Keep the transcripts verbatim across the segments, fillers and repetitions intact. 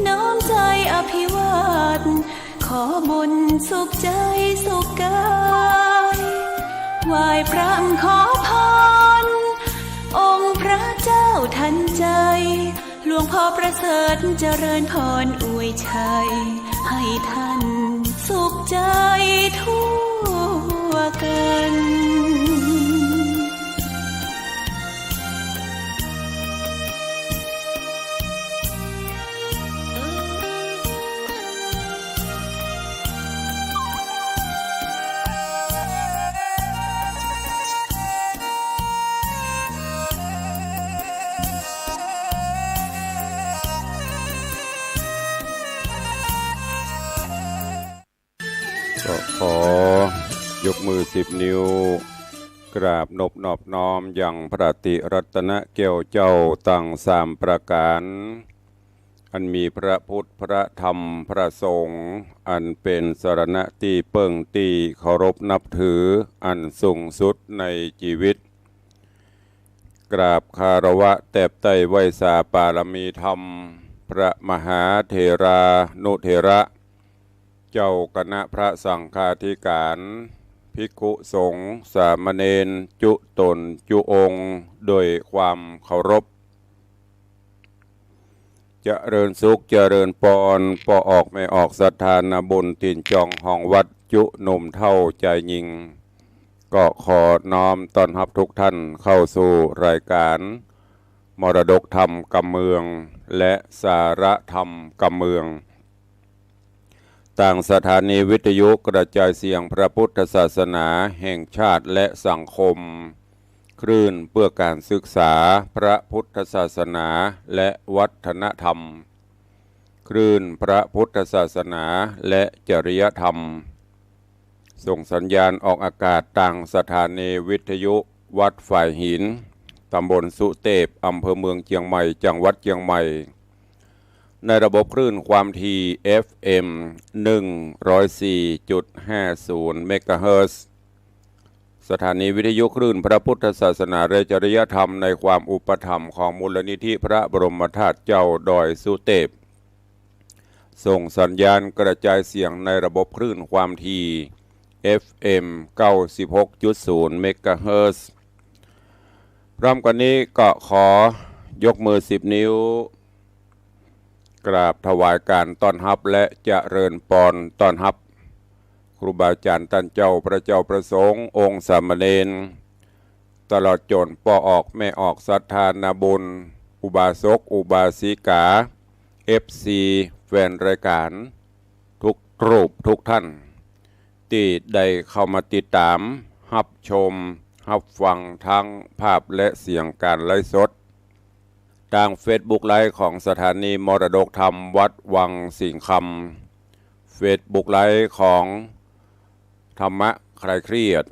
น้อมใจอภิวาท ขอบุญสุขใจสุขกาย ไหว้พระขอพร องค์พระเจ้าทันใจ หลวงพ่อประเสริฐเจริญพรอวยชัย ให้ท่านสุขใจทั่วกัน ก็ขอยกมือสิบนิ้ว กราบนบนอบน้อมยังพระติรัตนแก้วเจ้าตังสามประก๋าน อันมีพระพุทธ พระธรรม พระสงฆ์ อันเป๋นสรณะตี้เปิ้งตี้เคารพนับถืออันสูงสุดในจีวิต กราบคารวะแตบใต้ไหว้สาปารมีธรรม พระมหาเถรานุเถระ เจ้าคณะพระสังฆาธิการ ภิกขุสงฆ์ สามเณร จุ๊ต๋นจุ๊องค์ โดยความเคารพ เจริญสุข เจริญปอน ป้อออกแม่ออกศรัทธานาบุญ ถิ่นจองห้องวัด จุ๊หนุ่มเฒ่าจายญิง ก็ขอน้อมต้อนฮับทุกท่านเข้าสู่รายการมรดกธรรมกำเมือง และสาระธรรมกำเมือง ตางสถานีวิทยุกระจายเสียงพระพุทธศาสนาแห่งชาติและสังคม คลื่นเพื่อการศึกษาพระพุทธศาสนาและวัฒนธรรม คลื่นพระพุทธศาสนาและจริยธรรม ส่งสัญญาณออกอากาศตางสถานีวิทยุวัดฝายหิน ตำบลสุเตพ อำเภอเมืองเจียงใหม่ จังหวัดเจียงใหม่ ในระบบคลื่นความถี่ เอฟเอ็ม หนึ่งร้อยสี่จุดห้าศูนย์ เมกะเฮิรตซ์ สถานีวิทยุคลื่นพระพุทธศาสนาและจริยธรรมในความอุปถัมภ์ของมูลนิธิพระบรมธาตุเจ้าดอยสุเตพ ส่งสัญญาณกระจายเสียงในระบบคลื่นความถี่ เอฟเอ็ม เก้าสิบหกจุดศูนย์ เมกะเฮิรตซ์ พร้อมกั๋นนี้ก็ขอยกมือสิบนิ้ว กราบถวายการต้อนฮับและเจริญปอนต้อนฮับ ครูบาอาจารย์ต้านเจ้า พระเจ้าพระสงฆ์ องค์สามเณร ตลอดจ๋นป้อออกแม่ออกศรัทธานาบุญ อุบาสกอุบาสิกา เอฟซี แฟนรายการ ทุกรูปทุกท่าน ตี้ได้เข้ามาติดต๋าม ฮับชม ฮับฟังทั้งภาพและเสียงการไลฟ์สด ตางเฟซบุ๊กไลฟ์ของสถานีมรดกธรรมวัดวังสิงห์คำ เฟซบุ๊กไลฟ์ของธรรมะคลายเครียด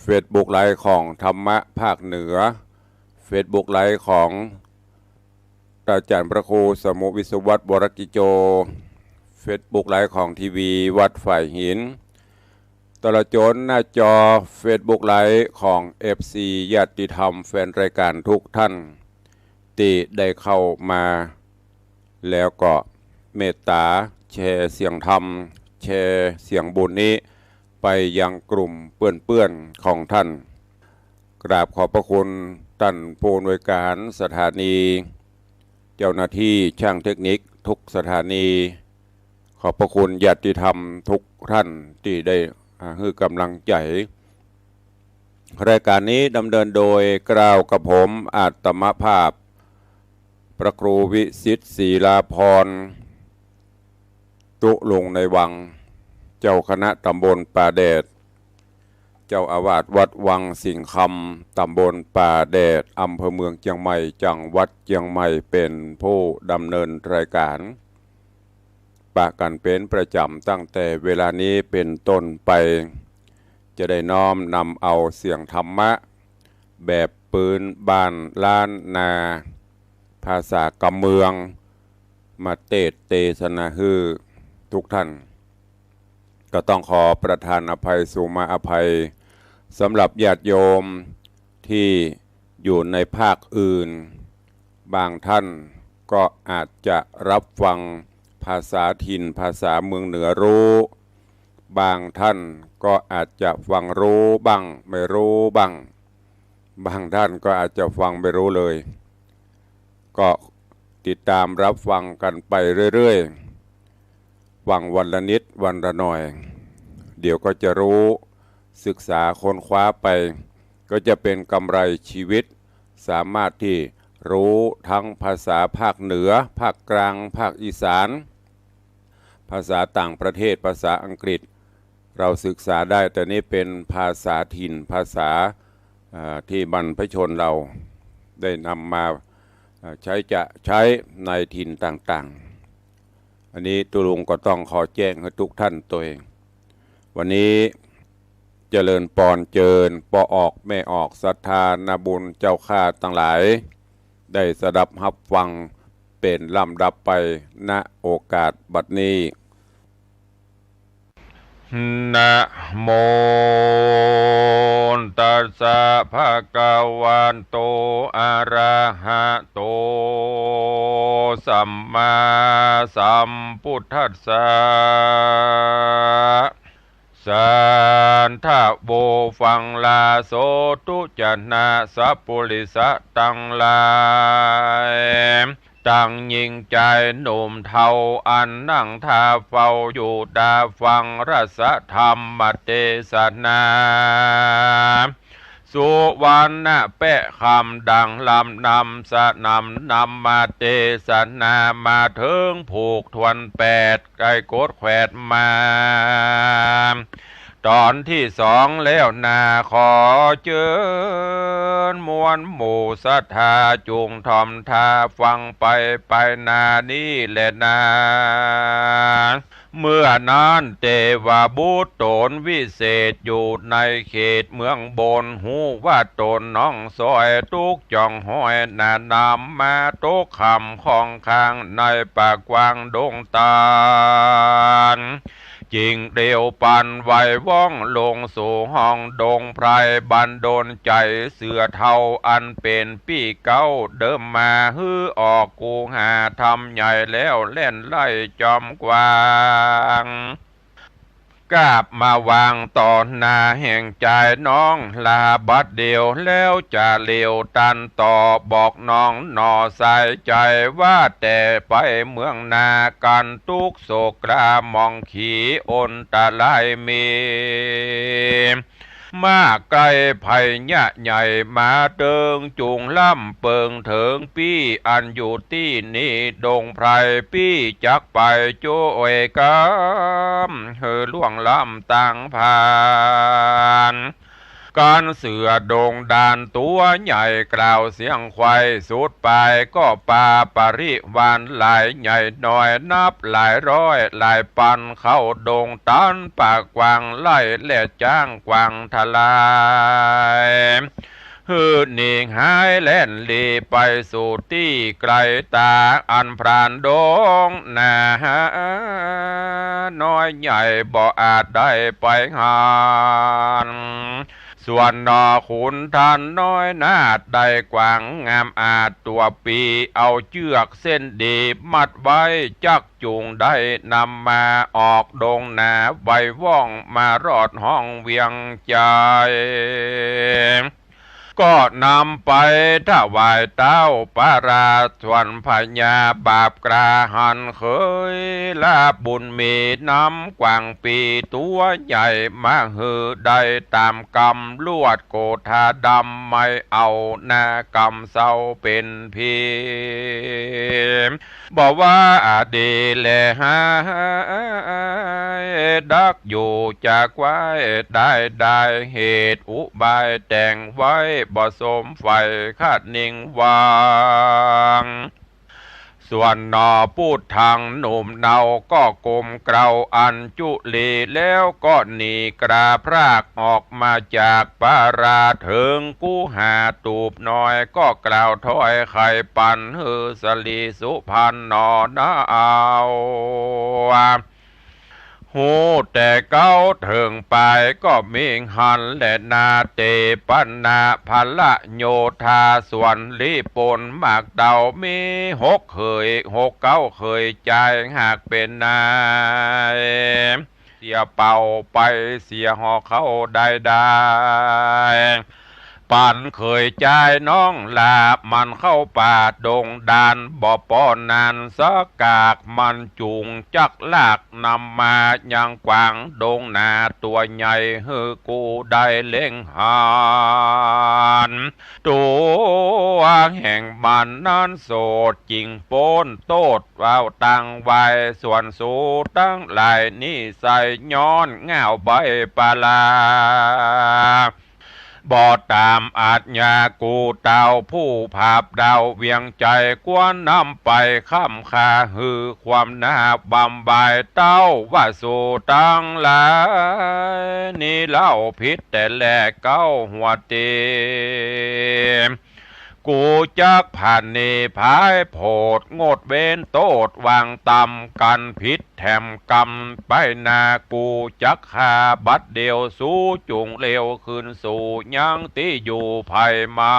เฟซบุ๊กไลฟ์ของธรรมะภาคเหนือ เฟซบุ๊กไลฟ์ของ อาจารย์พระครูสมุห์ วิศวัตร วรกิจโจ เฟซบุ๊กไลฟ์ของทีวีวัดฝายหิน ตลอดจ๋นหน้าจอเฟซบุ๊กไลฟ์ของเอฟซีญาติธรรมแฟนรายการทุกท่าน ตี้ได้เข้ามา แล้วก็เมตต๋าแชร์เสียงธรรม แชร์เสียงบุญนี้ไปยังกลุ่มเปื้อนๆ ของท่าน กราบขอบพระคุณต้านผู้อำนวยการสถานี เจ้าหน้าที่ช่างเทคนิคทุกสถานี ขอบพระคุณญาติธรรมทุกท่านตี้ได้ อ่า หื้อก๋ำลังใจ๋ รายการนี้ดำเนินโดยเกล้ากระผมอาตมาภาพ พระครูวิสิทธิ์ ศิลาภรณ์ ตุ๊ลุงในวัง เจ้าคณะตำบลป่าแดด เจ้าอาวาสวัดวังสิงห์คำ ตำบลป่าแดด อำเภอเมืองเจียงใหม่ จังหวัดเจียงใหม่ เป๋นผู้ดำเนินรายการ ปะกั๋นเป๋นประจ๋ำตั้งแต่เวลานี้เป๋นต้นไป จะได้น้อมนำเอาเสียงธรรมะแบบปื๊นบ้านล้านนา ภาษากำเมือง มาเตสน์เตสนาหื้อทุกท่าน ก็ต้องขอประทานอภัย สุมาอภัย สำหรับญาติโยมตี้อยู่ในภาคอื่น บางท่าน ก็อาจจะรับฟังภาษาถิ่นภาษาเมืองเหนือรู้ บางท่านก็อาจจะฟังรู้บ้างไม่รู้บ้าง บางท่านก็อาจจะฟังไม่รู้เลย ก็ติดตามรับฟังกันไปเรื่อยๆ ฟังวันละนิดวันละหน่อย เดี๋ยวก็จะรู้ ศึกษาค้นคว้าไป ก็จะเป็นกำไรชีวิต สามารถที่รู้ทั้งภาษาภาคเหนือ ภาคกลาง ภาคอีสาน ภาษาต่างประเทศ ภาษาอังกฤษ เราศึกษาได้ แต่นี่เป็นภาษาถิ่น ภาษา เอ่อ ที่บรรพชนเราได้นำมา เอ่อ ใช้จะใช้ในถิ่นต่างๆ อันนี้ตุ๊ลุงก็ต้องขอแจ้งหื้อทุกท่านตวย วันนี้เจริญปอนเจิญป้อออกแม่ออกศรัทธานาบุญเจ้าข้าตังหลาย ได้สดับฮับฟังเป๋นลำดับไป ณ โอกาสบัดนี้ นะโมตัสสะภะคะวะโต อะระหะโต สัมมาสัมพุทธัสสะ สัทธะ ฟังลาโสธุ จะนะสัพปุริสะตังหลาย ตังญิงจายหนุ่มเฒ่า อันนั่งท่าเฝ้าอยู่ต๋าฟังรัสธรรมเตสนา สุวรรณะแป๊ะคำดังลำนำสนำนำมาเตสนา มาเถิงผูกถ้วนแปด ไก่กดแขวดมา ต๋อนตี้สองแล้วนา ขอเจิญมวลหมู่ศรัทธา จุ่งถ่อมท่าฟังไป ไปนานี้แลนา เมื่อนั้นเตวบุตรต๋นวิเศษ อยู่ในเขตเมืองบน ฮู้ว่าต๋นน้องซอย ตุ๊กจ่องห้อยหน้านำ มาตกค่ำข้องค้างในป่ากว้างดงตาล จิ่งเตียวปันไหวว่องลงสู่ห้องดงไพร บันดลใจ๋เสือเฒ่าอันเป๋นปี้เก๊า เดิมมาหื้อออกกูหาธรรมใหญ่แล้ว แล่นไล่จอมกวาง กาบมาวางต่อหน้าแห่งจายน้อง ลาบัดเดียวแล้วจะเลียวตันต่อ บอกน้องหน่อสายใจ๋ ว่าแต่ไปเมืองนา กันตุ๊กข์โศกกล้าหมองขี อนตรายมี มากใก้ภัยยะใหญ่มาเติง จุ่งล้ำเปิงเถิงปี้อันอยู่ตี้นี้ดงไพร ปี้จักไปจ้วยก๋ำ หื้อล่วงล้ำตางผ่าน กันเสือดงด่านตั๋วใหญ่กล่าวเสียงไขว่ สุดปายก็ปาปริวารหลายใหญ่น้อย นับหลายร้อยหลายปัน เข้าดงตันป่ากว้างไล่ และจ้างกวางทลาย หื้อหนีหายแล่นหลีไปสู่ตี้ไกลต๋า อันพรานดงนาน้อยใหญ่บ่อาจได้ไปหัน ส่วนหน่อขุนทันน้อยนาฏได้กวางงามอาจตั๋วปี เอาเจื้อกเส้นดีมัดไว้ จักจุ่งได้นำมาออกดงนา ไหวว่องมารอดห้องเวียงจาย ก็นำไปถวายเต้าประราช ส่วนพญาบาปกล้าหันเขยละบุญมี นำกวางปีตั๋วใหญ่มาหื้อได้ต๋ามกำ ลวดโกธาดำ ไม่เอาหน้ากำเศร้าเป๋นผี บ่ว่าดีแลหาย ดักอยู่จักไว้ได้ ได้เหตุอุบายแต่งไว้ บ่สมใฝ่คาดนิ่งวาง ส่วนหน่อปุดทังหนุ่มเนาก็กลมเกลาอัญจุลี แล้วก็หนีกราพรากออกมาจากประราช เถิงกุหาตูบน้อย ก็กล่าวถ้อยไขปัญ หื้อสะหลีสุพรรณหน่อนาเอา ฮู้แต่เก๊าเถิงป๋ายก็มีหั้นแลนา เตปะนาพะละโยธา สวนลี้ปูนหมากเต้า มีหกเขย หกเก๊าเขยจาย หากเป๋นนาย เสียเป่าไปเสียห่อเข้าได้ได้ ปันเขยจายน้องหลา มันเข้าป่าดงดาน บ่ปอนานสักกาก มันจุงจักลากนำมา ยังกวางดงนาตั๋วใหญ่ หื้อกูได้เล็งหัน ตั๋วแห่งมันนั้นโสด จิ่งป๊นโต้ษ เว้าตังวาย ส่วนสูตังหลาย นิสัยย้อนง่าวใบปลา บ่ต๋ามอาจญา กูเต้าผู้ผาบดาวเวียงใจ๋ ควรนำไปค้ำค่า หื้อความนาบำบาย เต้าว่าสูตังหลาย นี้เล่าผิดแต่แลเก๊าหัวเตียม กูจักผะเนผายโผด งดเว้นโต้ษ วางต๋ำกั๋นผิดแถมกำ ไปนากูจักฆ่าบัดเดี่ยว สูจุ่งเร็วคืนสู่ยังตี้อยู่ใผมั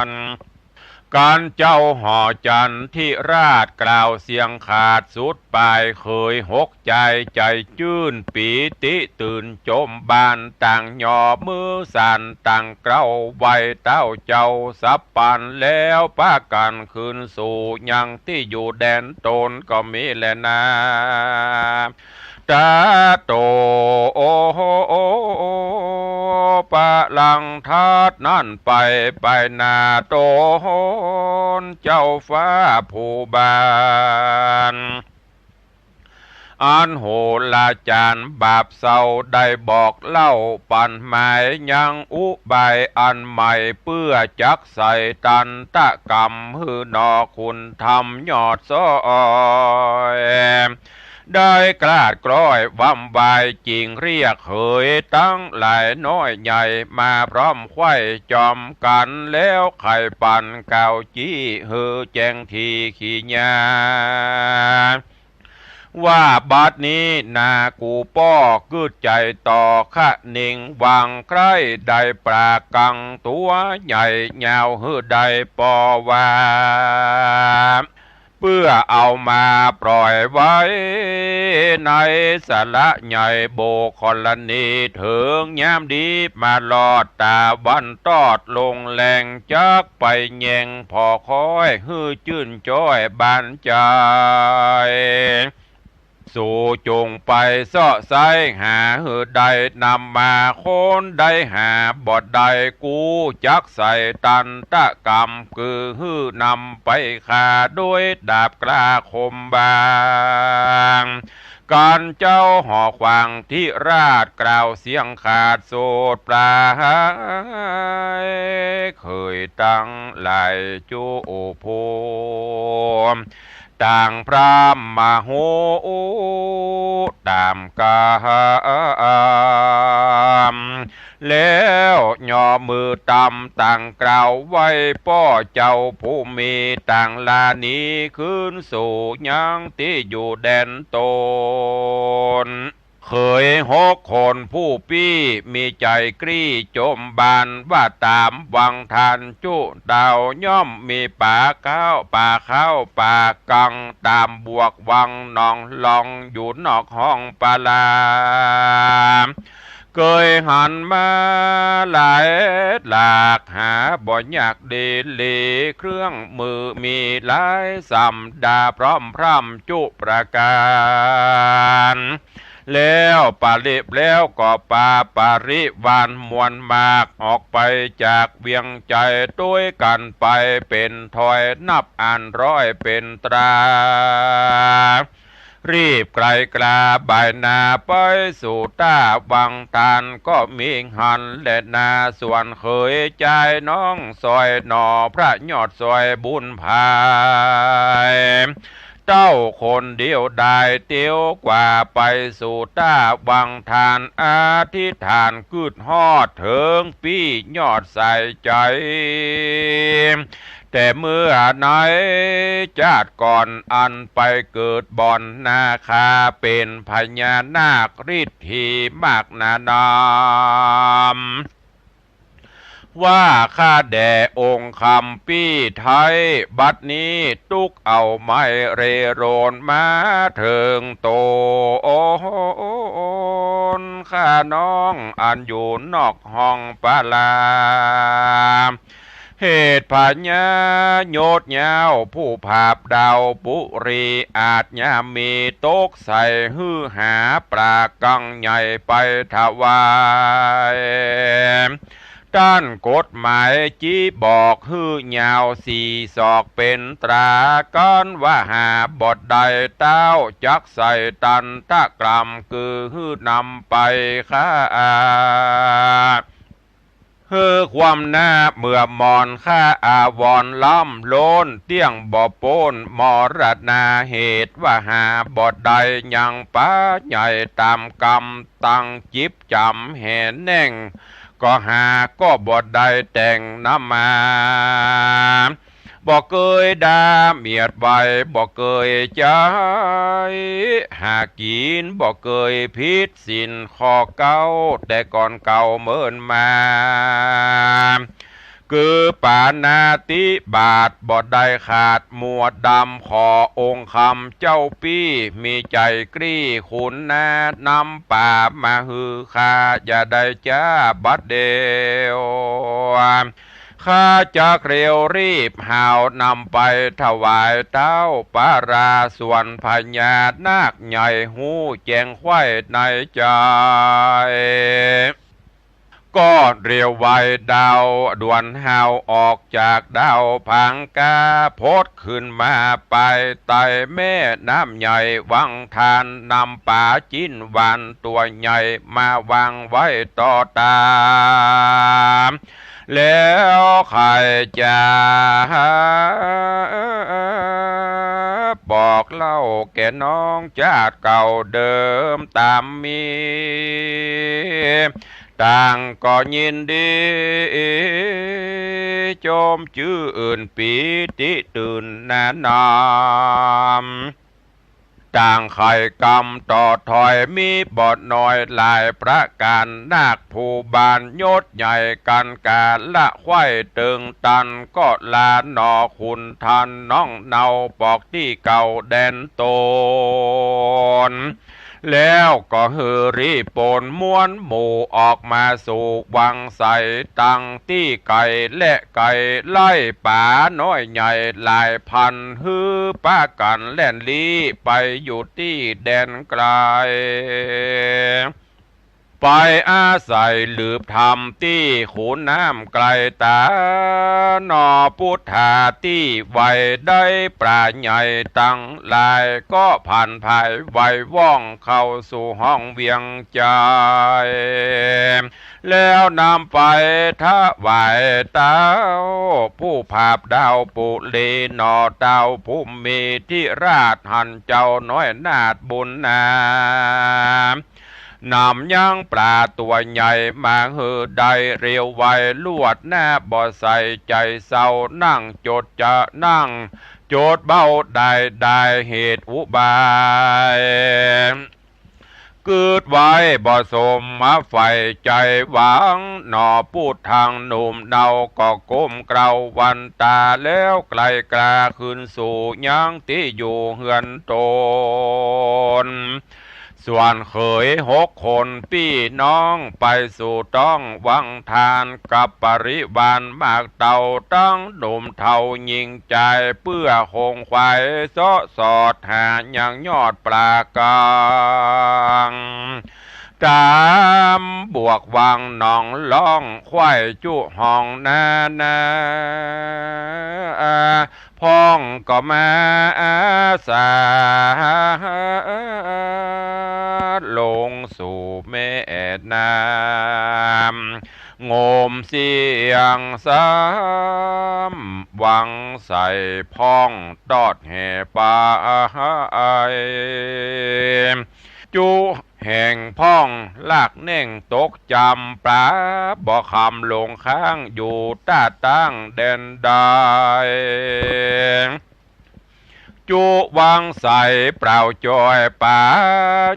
น กั๋นเจ้าหอจันทิราช กล่าวเสียงขาดสุดป๋าย เขยหกจายใจ๋จื้น ปีติตื่นจมบาน ต่างย่อมือสานต่างเกล้า ไหว้เต้าเจ้าสับปัน แล้วปากั๋นคืนสู่ยังตี้อยู่แดนตนก็มีแลนา ตะโต ปะลังทัดนั้นไป ไปหน้าตนเจ้าฟ้าผู้บาน อันโหราจ๋ารย์บาปเศร้า ได้บอกเล่าปั๋นหมาย ยังอุบายอันใหม่ เปื้อจักใส่ตันตะกรรม หื้อหนอคุณธรรมยอดซ้อย ได้กล้าดกล้อยวำวาย จิ่งเรียกเขยตังหลายน้อยใหญ่ มาพร้อมไขว้จอมกั๋น แล้วไขปันกล่าวจี้ หื้อแจ้งทีขี่ยา ว่าบัดนี้นากูป้อกึ๊ดใจ๋ต่อคะนิง หวังใคร่ได้ปลากังตั๋วใหญ่ยาว หื้อได้ปอว่า เปื้อเอามาปล่อยไว้ในสระใหญ่ โบกขรณีเถิงยามดี มารอดต๋าวันตอดลงแลง จักไปแย่งผ่อค้อย หื้อจื้นจ้อยบานใจ๋ สูจุ่งไปเซาะไซ้หา หื้อได้นำมา คนได้หาบ่ได้ กูจักใส่ตันตะกรรม คือหื้อนำไปฆ่า ด้วยดาบกล้าคมบาง กั๋นเจ้าหอขวางทิราช กล่าวเสียงขาดโสดปลาย เขยตังหลายจุภูมิ ต่างพร่ำมาฮู้ต๋ามกำ แล้วย่อมือตำต่างกล่าวไหว้ป้อเจ้าผู้มี ต่างลาหนีคืนสู่ยังตี้อยู่แดนตน เขยหกคนผู้ปี้มีใจ๋กรี้จมบาน ว่าต๋ามวังทานจุเต้า ย่อมมีป่าข้าวป่าข้าวป่ากัง ต๋ามบวกวังหนองลอง อยู่นอกห้องปลา เกยหันมาหลายหลาก หาบ่ยากดีหลี เครื่องมือมีหลายส่ำ ดาพร้อมพร่ำจุประก๋าน แล้วปริ แล้วก็ปาปริวารมวลมาก ออกไปจากเวียงใจ๋ ตวยกั๋นไปเป๋นถ้อย นับอันร้อยเป๋นตรา รีบไกลกล้าบ่ายหน้าไปสู่ต้าวังตาน ก็มีหั้นแลนา ส่วนเขยจายน้องซอยหน่อ พระยอดซอยบุญภาย เต้าคนเดียวดายเตียวกว่าไปสู่ต้าวังตาน อธิษฐานกึ๊ดฮอดเถิงปี้ยอดใส่ใจ๋ แต่เมื่อในจาติก่อนอันไปเกิดบ่อนนาคา เป๋นพญานาคฤทธีมากหนานำ ว่าข้าแด่องค์คำปี้ไท้ บัดนี้ตุ๊กเอาไม้เร่โรนมาเถิงโตนข้าน้องอันอยู่นอกห้องปาลา เหตุพญายศยาวผู้ผาบดาวปุรี อาจยามีตกใส่หื้อหาปลากังใหญ่ไปถวาย ต้านกฎหมายจี้บอกหื้อยาวสี่ศอกเป๋นตรา กั๋นว่าหาบ่ได้ เต้าจักใส่ตันตะกรรม คือหื้อนำไปข้า หื้อความหน้าเมื่อมอนข้าอาวรณ์ล้ำล้น เตี้ยงบ่ป๊นมรณา เหตุว่าหาบ่ได้ยังป๋าใหญ่ต๋ามกรรม ตังจิบจ๋ำแหแน่ง ก็หาก็บ่ได้แต่งนำมา บ่เกยด่าเมียดไว้ บ่เกยใจ๊หากิ๋น บ่เกยผิดศีลข้อเก๊า แต่ก่อนเก่าเมินมา คือปาณาติบาตบ่ได้ขาด หมวดดำขอองค์คำเจ้าปี้ มีใจ๋กลี้ขุนนานำป๋ามาหื้อข้า อย่าได้จ๊าบัดเดียว ข้าจักเร็วรีบหาวนำไปถวายเต้าปารา ส่วนพญานาคใหญ่ฮู้แจ้งใคว่ในใจ๋ ก็เร็วไวดาวด่วนหาวออกจากดาวผางกา พดขึ้นมาปายใต้แม่น้ำใหญ่วังทาน นำป๋าจิ๊นหวานตั๋วใหญ่มาวางไว้ต่อต๋า แล้วใค่จะบอกเล่าแก่น้องจาติเก่าเดิมต๋ามมี ต่างก็ยินดี จมจื้นปีติตื่นหนานำ ต่างใค่กำต่อถอยมีบ่น้อยหลายประก๋าน นาคผู้บานยศใหญ่กั๋นก๋าละใคว่เติงตัน ก็ลาหนอขุนทันน้องเนาปอกตี้เก่าแดนตน แล้วก็หื้อรีบปนม้วนหมู่ออกมาสู่วังใส ตังตี้ไก๋และไก๋ ไล่ป๋าน้อยใหญ่หลายพัน หื้อปากั๋นแล่นลี้ไปอยู่ตี้แดนไก๋ ไปอาศัยหลืบธรรมตี้ขุนน้ำไก๋ต๋า หนอปุทธาตี้ไวได้ป๋าใหญ่ตังหลาย ก็ผ่านผายไวว่องเข้าสู่ห้องเวียงใจ๋ แล้วนำไปถวายเต้าผู้ผาบดาวปุรี หนอเต้าผู้มีธิราชหันเจ้าน้อยนาถบุญนา นำยังป๋าตั๋วใหญ่มาหื้อได้เร็วไว ลวดหน้าบ่ใส่ใจ๋เศร้า นั่งจดจะนั่งจดเบ้าได้ ได้เหตุอุบาย กึ๊ดไว้บ่สมมาใฝ่ใจ๋หวัง หนอปุทธังหนุ่มเนาก็ก้มเกล้าวันต๋า แล้วไก๋กล้าขึ้นสู่ยังตี้อยู่เฮือนตน ส่วนเขยหกคนปี้น้องไปสู่ต้องวังทาน กับปริวารมากเต้าตังหนุ่มเฒ่าญิงจาย เปื้อคงไขว่เซาะสอดหายังยอดป๋ากัง ต๋ามบวกวังหนองล่อง ไขว่จุห้องนานา พ่องก็มาสาดลงสู่แม่น้ำ งมเสียงซ้ำวังใส พ่องตอดแห่ไป จุ แห่งพ่องลากแน่งตกจ๋ำ ปลาบ่คำหลงค้างอยู่ต้าตั้งแดนใด จุวางใสเปล่าจอย ป๋า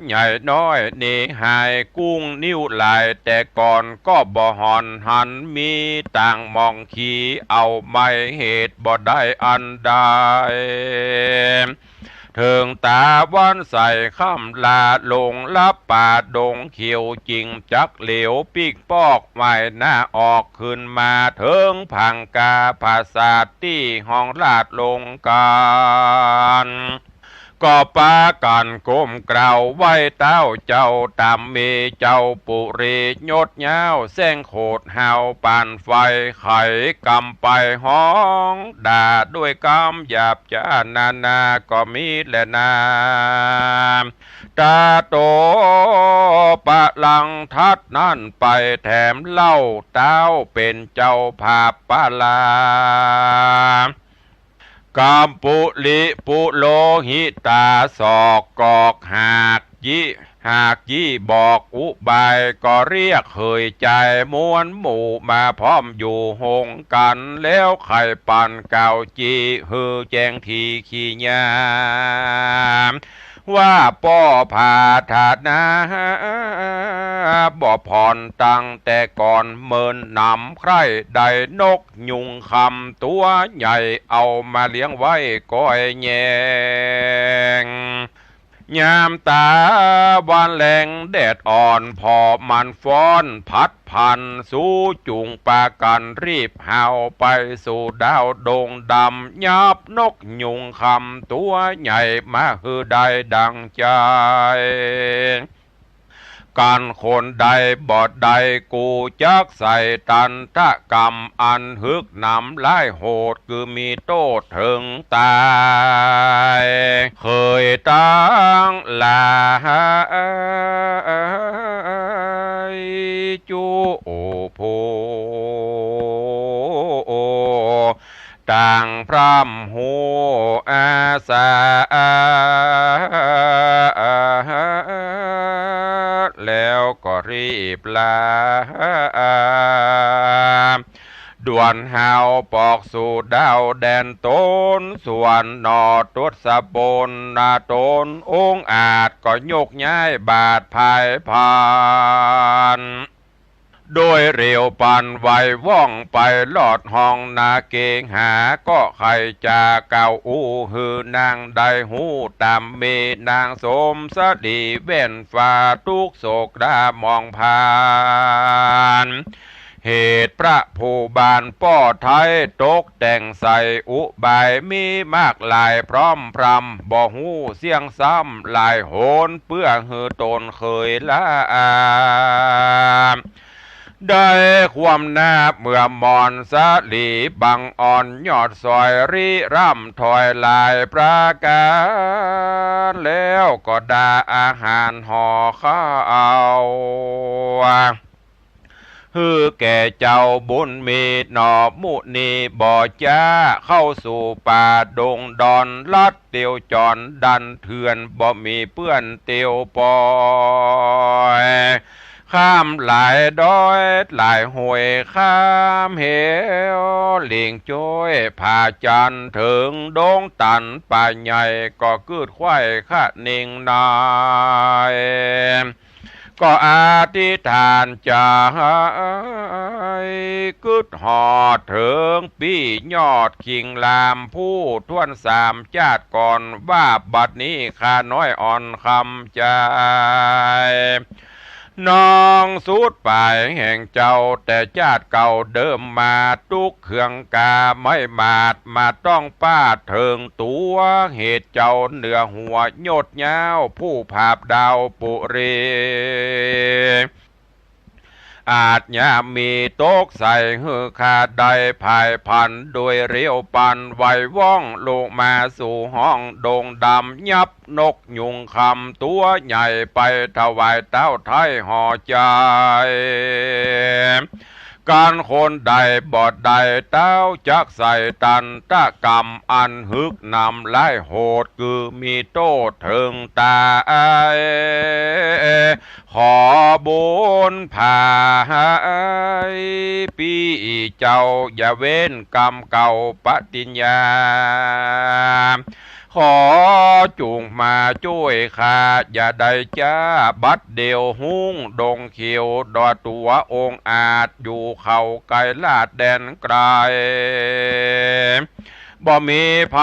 ใหญ่น้อยหนีหาย กุ้งนิ้วลายแต่ก่อนก็บ่ห่อนหัน มีต่างหม่องขี เอาไม้เหตุบ่ได้อันใด เถิงต๋าวันใสค่ำลา ลงลับป่าดงเขียว จิ่งจักเหลียวปิ๊กปอก ว่ายหน้าออกขึ้นมา เถิงผางกาผาสาท ตี้ห้องราชลงก๋าน ก็ปากั๋นก้มเกล้าไหว้เต้าเจ้า ต๋ามมีเจ้าปุรียศยาว แสงโขดฮาวปานไฟ ไขกำไปฮ้องด่า ด้วยกำหยาบจ๊านานา ก็มีแลนา ตาโตปะลังทัดนั้นไปแถมเล่า เต้าเป๋นเจ้าผาบปาลา กำปุริปุโรหิตา สอกกอกหากยี่ หากยี่บอกอุบาย ก็เรียกเขยจายมวลหมู่ มาพร้อมอยู่โฮงกั๋น แล้วไขปันกล่าวจี้ หื้อแจ้งทีขี้ยาม ว่าป้อผาฐานะ บ่ผ่อนตั้งแต่ก่อน เมินหนำใคร่ได้นกยุงคำตั๋วใหญ่ เอามาเลี้ยงไว้ก้อยแยง ยามต๋าวันแลงแดดอ่อน ผ่อมันฟ้อนผัดพัน สูจุ่งปากั๋นรีบฮาวไป สู่ดาวดงดำ ยับนกยุงคำตั๋วใหญ่ มาหื้อได้ดังใจ๋ กั๋นคนใดบ่ได้ กูจักใส่ตันตกรรม อันหึกหนำร้ายโหด คือมีโต้ษเถิงต๋าย เขยตังหลาย จุผู้ ต่างพร่ำฮู้อาสา แล้วก็รีบลา ด่วนฮาวปอกสู่ดาวแดนตน ส่วนหน่อทศพลนาตนองอาจ ก็ยกย้ายบาทพายพาน โดยเร็วปันไวว่องไป ลอดห้องนาเกหา ก็ใค่จะกล่าวอู้ หื้อนางได้ฮู้ต๋ามมี นางสมสดีแว่นฟ้า ทุกข์โศกดามองผ่าน เหตุพระผู้บานป้อไท้ ตกแต่งใส่อุบาย มีมากหลายพร่ำพรำ บ่ฮู้เสี้ยงซ้ำหลายหน เปื้อหื้อตนเขยละอา ได้ความนาบเมื่อมอนสลี บังอ่อนยอดสอยริร่ำถอยหลายประก๋าน แล้วก็ด่าอาหารห่อข้าว หื้อแก่เจ้าบุญมีหน่อมุนีบ่จ๊า เข้าสู่ป่าดงดอนลัดเตียวจรดันเถื่อน บ่มีเปื้อนเตียวปอย ข้ามหลายดอยหลายห้วย ข้ามเหวหลิงจ้อยผาจัน เถิงดงตันป่าใหญ่ ก็กึ๊ดไขว้คะเน่งนาย ก็อธิษฐานใจ๋ กึ๊ดฮอดเถิงปี้ยอดคิงลาม ผู้ถ้วนสามจาติก่อน ว่าบัดนี้ข้าน้อยอ่อนคำใจ๋ น้องสุดป๋ายแห่งเจ้า แต่จาติเก่าเดิมมา ตุ๊กเคืองกาไม้หมาด มาต้องปาดเถิงตั๋ว เหตุเจ้าเหนือหัวยศยาว ผู้ผาบดาวปุรี อาจยามีตกใส่ หื้อข้าได้ผายผัน โดยเร็วปันไวว่อง ลงมาสู่ห้องดงดำ ยับนกยุงคำตั๋วใหญ่ ไปถวายเต้าไท้ห่อใจ๋ กันคนใดบ่ได้เต้า จักใส่ตันตกรรมอันหึกหนำร้ายโหด คือมีโต้ษเถิงต๋าย ขอบุญผายปี้เจ้า อย่าเว้นกรรมเก่าปฏิญญา ขอจุ่งมาจ้วยข้า อย่าได้จ๊า บัดเดี่ยวฮุ้งดงเขียว ดอดตั๋วองอาจอยู่เขาไกลลาดแดนไกล บ่มีใผ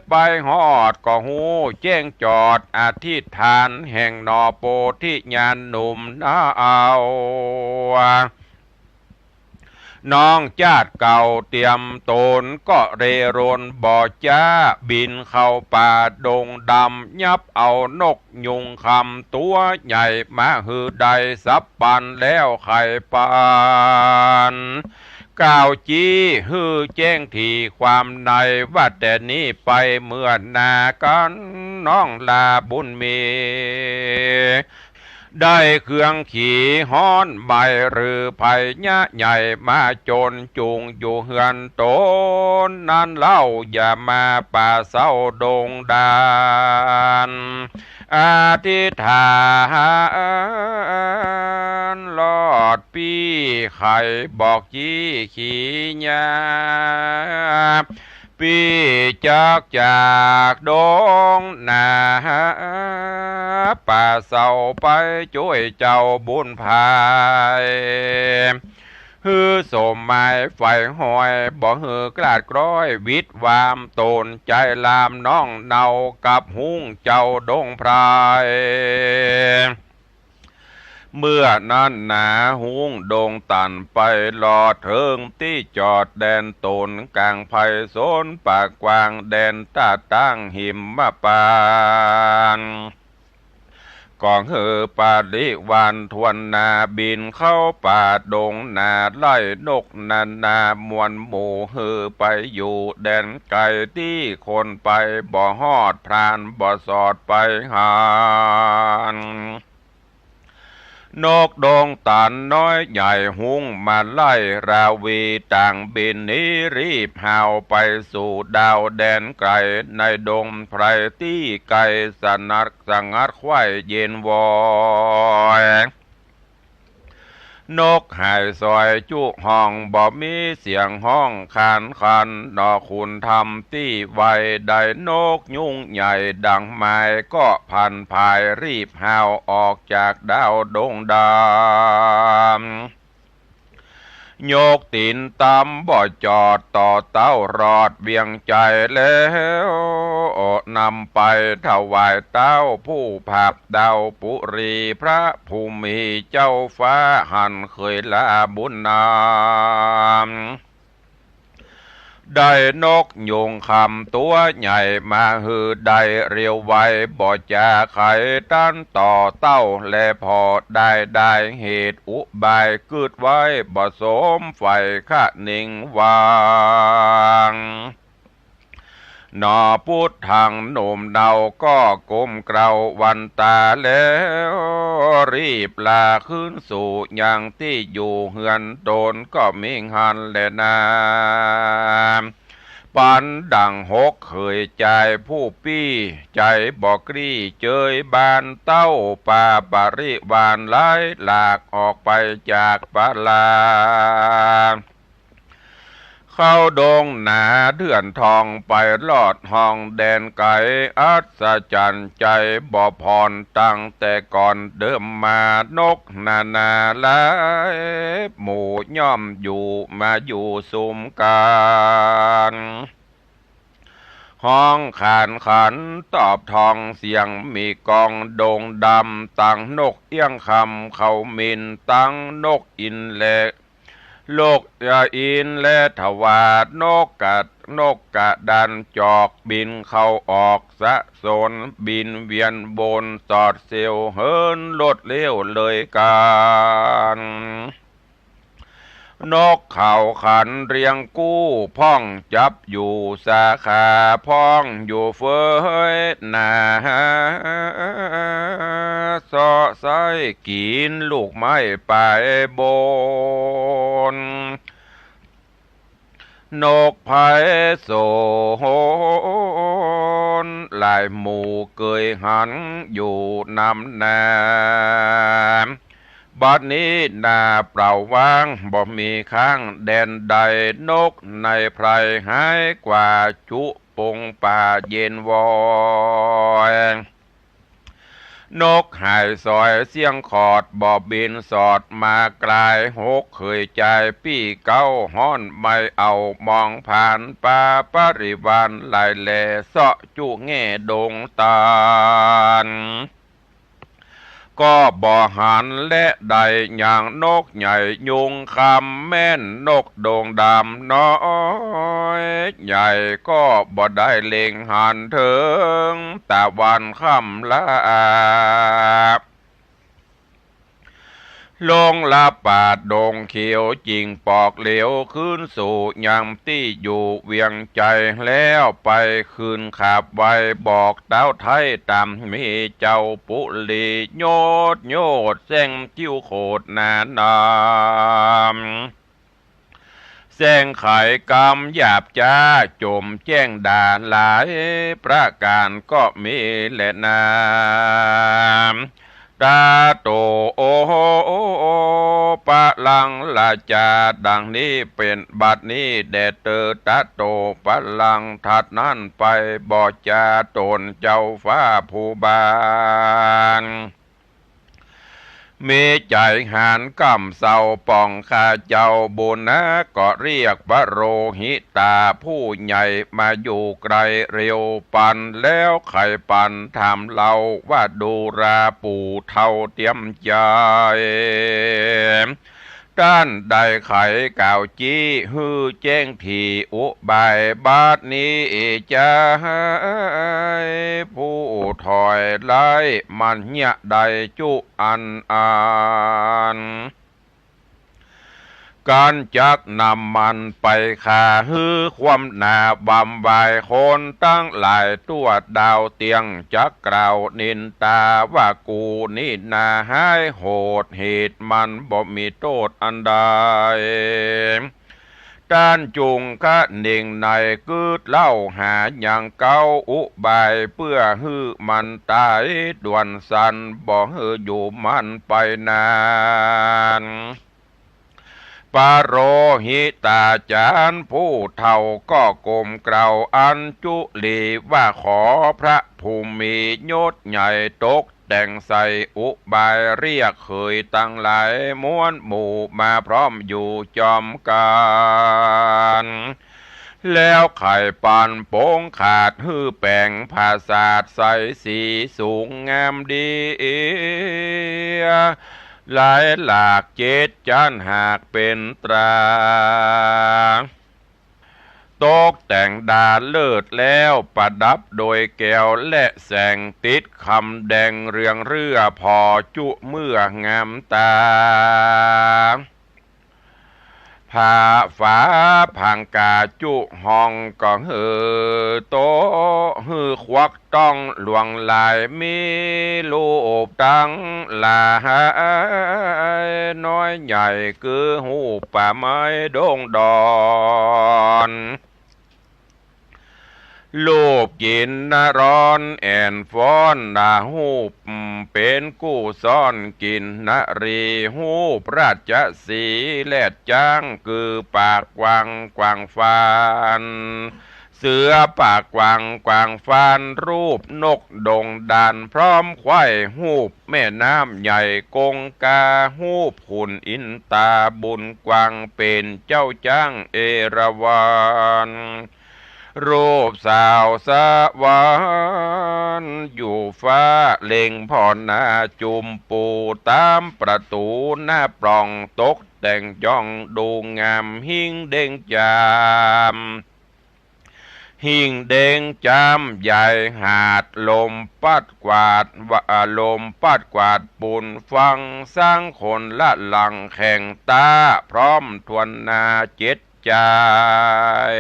ไปฮอดก็ฮู้แจ้งจอด อธิษฐานแห่งหน่อโพธิญาณหนุ่มนาเอา น้องจาติเก่าเตรียมต๋นก็เร่ร่อนบ่จ๊า บินเข้าป่าดงดำ ยับเอานกยุงคำตั๋วใหญ่ มาหื้อได้สับปันแล้วไข่ปัน กล่าวจี้หื้อแจ้งถี่ความใน ว่าแต่นี้ไปเมื่อนากั๋น น้องลาบุญมี ได้เครื่องขี่ฮ้อนใหม่หรือไผยะใหญ่ มาจนจุ่งอยู่เฮือนต๋นนั้นเล่า อย่ามาป่าเศร้าดงดาน อธิษฐานลอดปี้ไขบอกจี้ขี่ยา ปี้จักจากดงนา ป่าเศร้าไปจ้วยเจ้าบุญผาย หื้อสมหมายใฝ่ฮอย บ่หื้อคลาดคล้อย วิดวามต๋นใจลามน้องเนา กับฮุ้งเจ้าดงไพร เมื่อนั้นหนาฮุ้งดงตันไป ลอดเถิงตี้จอดแดนต๋น ก๋างไพศาลป่ากว้าง แดนตาดตั้งหิมพานต์ ก็หื้อปริวารถ้วนหน้า บินเข้าป่าดงนา ไล่นกนานาหมวลหมู่ หื้อไปอยู่แดนไกล ตี้คนไปบ่ฮอด พรานบ่สอดไปหัน นกดงตันน้อยใหญ่ฮุ้งมาไล่ราวี ต่างบินหนีรีบฮาวไปสู่ดาวแดนไกล ในดงไพรตี้ไกลสนัดสงัดไขว่เย็นวอย นกหายสอยจุฮ้อง บ่มีเสียงฮ้องขานขัน หน่อขุนธรรมตี้ไว ได้นกยุงใหญ่ดังไม้ ก็พันผายรีบฮาวออกจากดาวดงดำ ยกตี๋นต๋ำบ่จอด ต่อเต้ารอดเวียงใจ๋แล้ว นำไปถวายเต้าผู้ผาบดาวปุรี พระผู้มีเจ้าฟ้าหันเคยลาบุญนำ ได้นกยุงคำตั๋วใหญ่มาหื้อได้เร็วไว บ่จาไขตันต่อเต้า และผ่อได้ได้เหตุอุบายกึ๊ดไว้บ่สมใฝ่คะนิงวาง หน่อปุทธังหนุ่มเนาก็ก้มเกล้าวันต๋าแล้ว รีบลาคืนสู่ยังตี้อยู่เฮือนต๋นก็มีหั้นแลนา ปันดั่งหกเขยจายผู้ปี้ ใจ๋บ่กลี้เจยบ้านเต้า ปาปริวารหลายหลากออกไปจากปาลา เข้าดงหนาเดือนทองไปลอดห้องแดนไกล อัศจรรย์ใจ๋บ่ผ่อนตั้งแต่ก่อนเดิมมา นกนานาหลายหมู่ย่อมอยู่มาอยู่สุมกั๋น ฮ้องขานขันตอบทองเสียงมีก้องดงดำ ตังนกเอี้ยงคำเขามิน ตังนกอินทร์และ นกอินทร์และทวาด นกกะ นกกระดานจอกบินเข้าออกสะสน บินเวียนวนสอดเสี้ยวเหินรวดเร็วเลยกั๋น นกเขาขันเรียงกู้พ่องจับอยู่สาขา พ่องอยู่เฟ้ยหนา เซาะไส้กิ๋นลูกไม้ปลายโบ นกไพศาลหลายหมู่เกยหันอยู่นำนา บัดนี้นาเปล่าว่างบ่มีข้างแดนใด นกในไพรหายกว่าจุปงป่าเย็นวอย นกหายสอยเสี้ยงขอดบ่บินสอดมาไกล หกเขยจายปี้เก๊าฮ้อนไม่เอามองผ่าน ปาปริวารหลายแหล่เซาะจุแง่ดงตาล ก็บ่หันแลได้ อย่างนกใหญ่ยุงคำแม่นนกดงดำน้อยใหญ่ ก็บ่ได้เล็งหันเถิงตะวันค่ำลา ลงละปาดดงเขียวจิ่งปอกเหลียวคืนสู่ยังตี้อยู่เวียงใจ๋ แล้วไปคืนขาบไวบอกเต้าไท้ต๋ามมีเจ้าปุรี โยดโยดแสงจิ้วโขดหนานำ แสงไขกำหยาบจ๊า จมแจ้งด่าหลายประก๋านก็มีแลนา ตาโต โอ ปะลังราจา ดังนี้เป๋นบัดนี้แด่เตอ ตาโต ปะลัง ถัดนั้นไปบ่จาต๋นเจ้าฟ้าผู้บาน มีใจ๋หานก้ำเซ้าป่องข้าเจ้าบุญนา ก็เรียกพระโรหิตาผู้ใหญ่มาอยู่ใก้เร็วปัน แล้วไขปันถามเล่าว่าดูราปู่เฒ่าเตียมใจ๋ ต้านได้ไขกล่าวจี้หื้อแจ้งถี่อุบาย บัดนี้จะหื้อผู้ถอยไล่มันเหียได้จุอันอัน กันจักนำมันไปฆ่าหื้อความหนาวำวาย คนตังหลายทั่วดาวเตียงจักกล่าวนินตาว่ากูนี่นาฮ้ายโหด เหตุมันบ่มีโต้ษอันใด ต้านจุ่งคะเน่งในกึ๊ดเล่าหายังเก๊าอุบาย เปื้อหื้อมันต๋ายด่วนสัน บ่หื้ออยู่มันไปนาน ปโรหิตาจารย์ผู้เฒ่าก็กล่มเกลาอัญจุลีว่าขอพระผู้มียศใหญ่ตกแต่งใส่อุบาย เรียกเขยตังหลายมวลหมู่มาพร้อมอยู่จอมกั๋น แล้วไขปันโป๋งขาดหื้อแป๋งผาสาทใสสีสูงงามดี หลายหลากเจ็ดจั๊นหากเป๋นตรา ตกแต่งดาเลิศแล้วประดับโดยแก้วและแสงติดคำแดงเรืองเรื่อผ่อจุเมื่องามต๋า ผ้าฝาผางกาจุห้องก็หื้อโต๊ะหื้อควักต้องหลวงหลาย มีรูปตังหลายน้อยใหญ่ คือรูปป่าไม้ดงดอน รูปกิ๋นนร้อนแอ่นฟ้อน นารูปเป๋นกู้ซ่อนกิ๋นนรี รูปราชสีห์แลดจ๊าง คือปากกว้างกว้างฟาน เสือปากกว้างกว้างฟาน รูปนกดงดานพร้อมไขว้ รูปแม่น้ำใหญ่กงกา รูปขุนอินตาบุญกว้าง เป๋นเจ้าจ๊างเอราวัณ รูปสาวสวรรค์อยู่ฟ้า เล็งผ่อนหน้าจุมปู ต๋ามประตู๋หน้าปล่อง ตกแต่งจ้องดูงาม หิ้งเด้งจาม หิ้งเด้งจามใหญ่หาด ลมปัดกวาดว่า ลมปัดกวาดปูนฟัง สังคนละหลังแข่งต้า พร้อมถ้วนหน้าเจ็ด จาย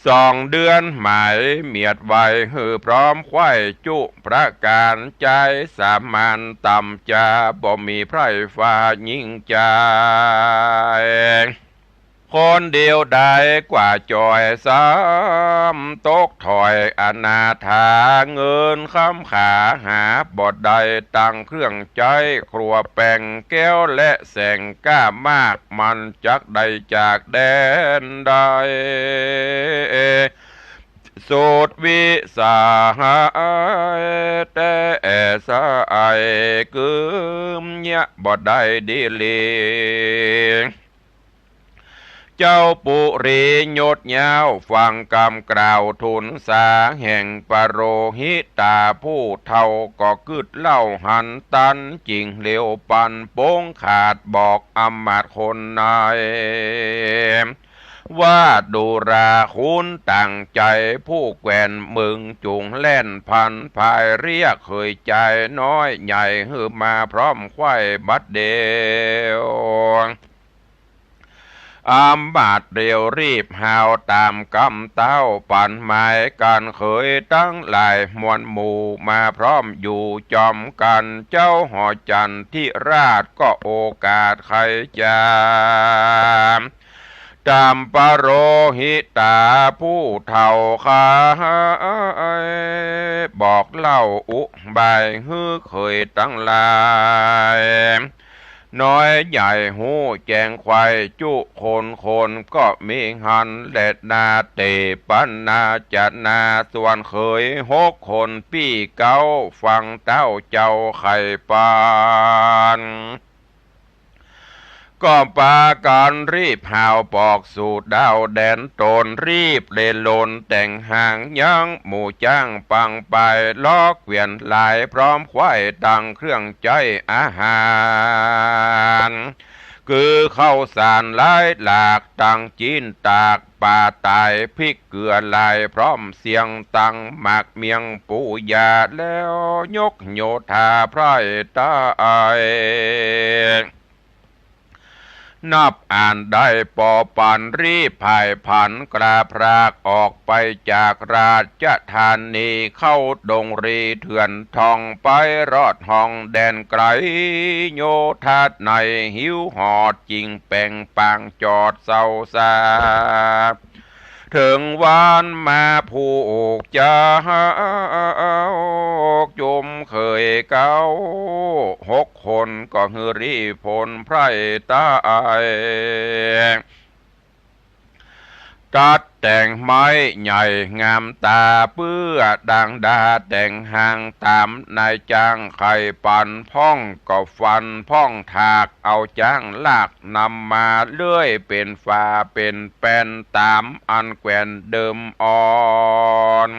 สองเดือนหมายเมียดไว้ หื้อพร้อมไขว้จุประก๋าน จายสามัญต่ำจา บ่มีใผฟ้ายิ่งจาย คนเดียวดายกว่าจ่อยซ้ำ ตกถ้อยอนาถา เงินคำขาหาบ่ได้ ตังเครื่องใจ๊ครัวแป๋ง แก้วและแสงกล้ามาก มันจักได้จากแดนใด สุดวิสัยแต๊สะอัย กึ๊มเยียะบ่ได้ดีหลี เจ้าปุรียศยาว ฟังกำกล่าวทูลสา แห่งปโรหิตาผู้เฒ่า ก็กึ๊ดเล่าหันตัน จิ่งเหลียวปันปงขาด บอกอำมาตย์คนใน ว่าดูราคุณต่างใจ๋ ผู้แคว่นเมืองจุ่งแล่นพัน พายเรียกเขยจายน้อยใหญ่ หื้อมาพร้อมใคว่บัดเดียว อำมาตย์เร็วรีบหาวต๋ามกำเต้า ปันหมายก๋านเขยตังหลายมวลหมู่ มาพร้อมอยู่จอมกั๋น เจ้าหอจันทิราชก็โอกาสไขจ๋า ต๋ามปโรหิตาผู้เฒ่าข้า บอกเล่าอุบายหื้อเขยตังหลาย น้อยใหญ่ฮู้แจ้งไขว่จุคนคน ก็มีหันแลนา เตปนาจนา ส่วนเขยหกคนปี้เก๊า ฟังเต้าเจ้าไขปัน ก็ปากั๋นรีบหาวบอกสู่ดาวแดนตน รีบเล่นลนแต่งหางยังหมู่จ๊างปังไป ล้อเกวียนหลายพร้อมใคว่ตังเครื่องใจ๊อาหาร คือข้าวสารหลายหลาก ตังจิ๊นตาก ป๋าต๋าย พริกเกลือหลาย พร้อมเสียงตังหมากเมี่ยงปูยา แล้วยกโยธาไพร่ใต้ นับอ่านได้ปอปันรีบผายผัน กล้าพรากออกไปจากราชธานี เข้าดงรีเถื่อนท่องไปรอดห้องแดนไกล โยธาในหิวหอดจิ่งแป๋งปางจอดเศร้าซา เถิงวันมาผูกเจ้า จุมเขยเก๊าหกคน ก็หื้อรีบผลไพร่ใต้ ตัดแต่งไม้ใหญ่งามต๋า เปื้อดังดาแต่งหางต๋ามนายจ้างไขปัน พ่องก็ฟันพ่องถาก เอาจ๊างลากนำมาเลื่อย เป๋นฝาเป๋นแป้นต๋ามอันแคว่นเดิมอ่อน